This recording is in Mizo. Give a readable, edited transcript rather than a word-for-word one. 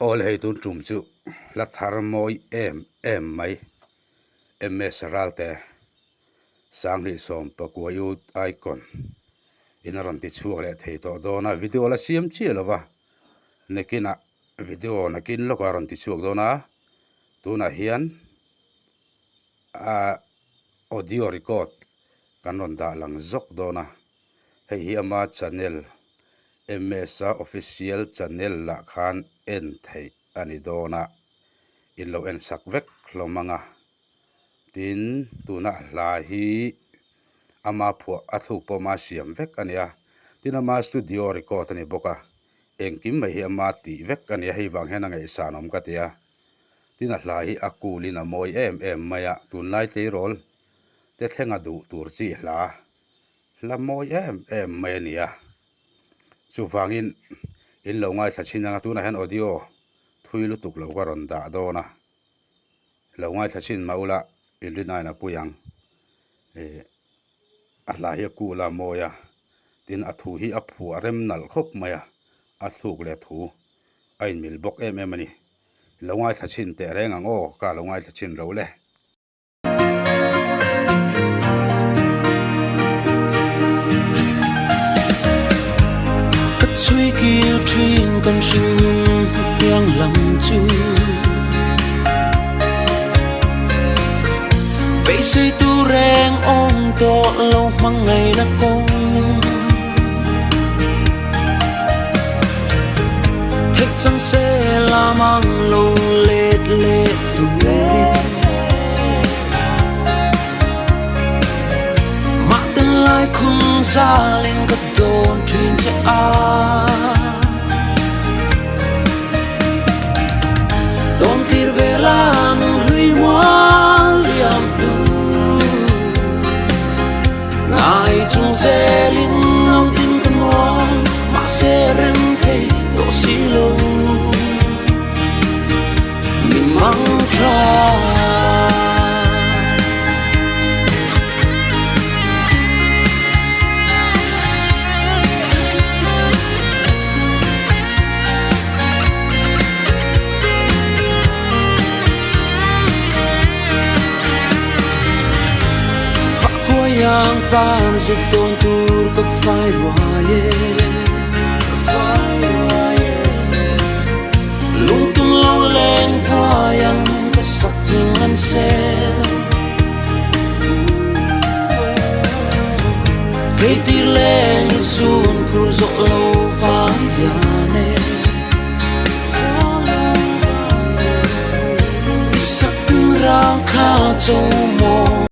Aw le hei tun tum chu hla thar mawi em em mai MS Ralte Sanghnih sawm pakua Youth Icon in a rawn ti chhuak leh thei tawh dawn a, video la siam chiah lo va, nakinah video nakin lawkah a rawn ti chhuak dawn a, tunah hian ah audio record kan rawn dah lang zawk dawn a, hei hi ama channel MS-a official channel lah khan en theih a ni dawn a, in lo en sak vek hlawm ang a, tin tuna hla hi ama phuah a thluk pawh ama siam vek a ni a, tin ama studio record a ni bawk a, engkim mai hi ama tih vek a ni a, hei vang hian a ngaihsan awm ka ti a, tin a hla hi a cool in a mawi em em mai a, tunlai tleirawl te thlenga duh tur chi hla. Hla mawi em em mai a ni a, chuvangin in lo ngaithla chhin anga tunah hian audio thui lutuk lo ka rawn dah dawn a, lo ngaithla chhin mah ula in rinaiin a pui ang, ih a hla hi a kul a mawi a, tin a thu hi a phuah rem nalh khawp mai a, a thluk leh thu a inmil bawk em em a ni, lo ngaithla chhin teh reng ang aw ka lo ngaithla chhin lo le. Ka chhui kir thin kan hringnun hniang lam chu Beisei tu reng awm tawh lo hmangaihna kawng Theih chang se lamang lo let leh turin Mah ten lai khum zalin ka dawn thin che a Dawn tir ve la nang hlui mual liam hnu Ngai chung zelin ngau tin ka nuam mahse rem thei tawh si lo Min mang tha. Vahkhuaiang pan zuk tawn tur ka fai ruai e. Lungtum lo leng vuaiang ka sak hming an sel. Kei ti leng i zun phur zawh lo vang hian e. I sak rang kha cho maw.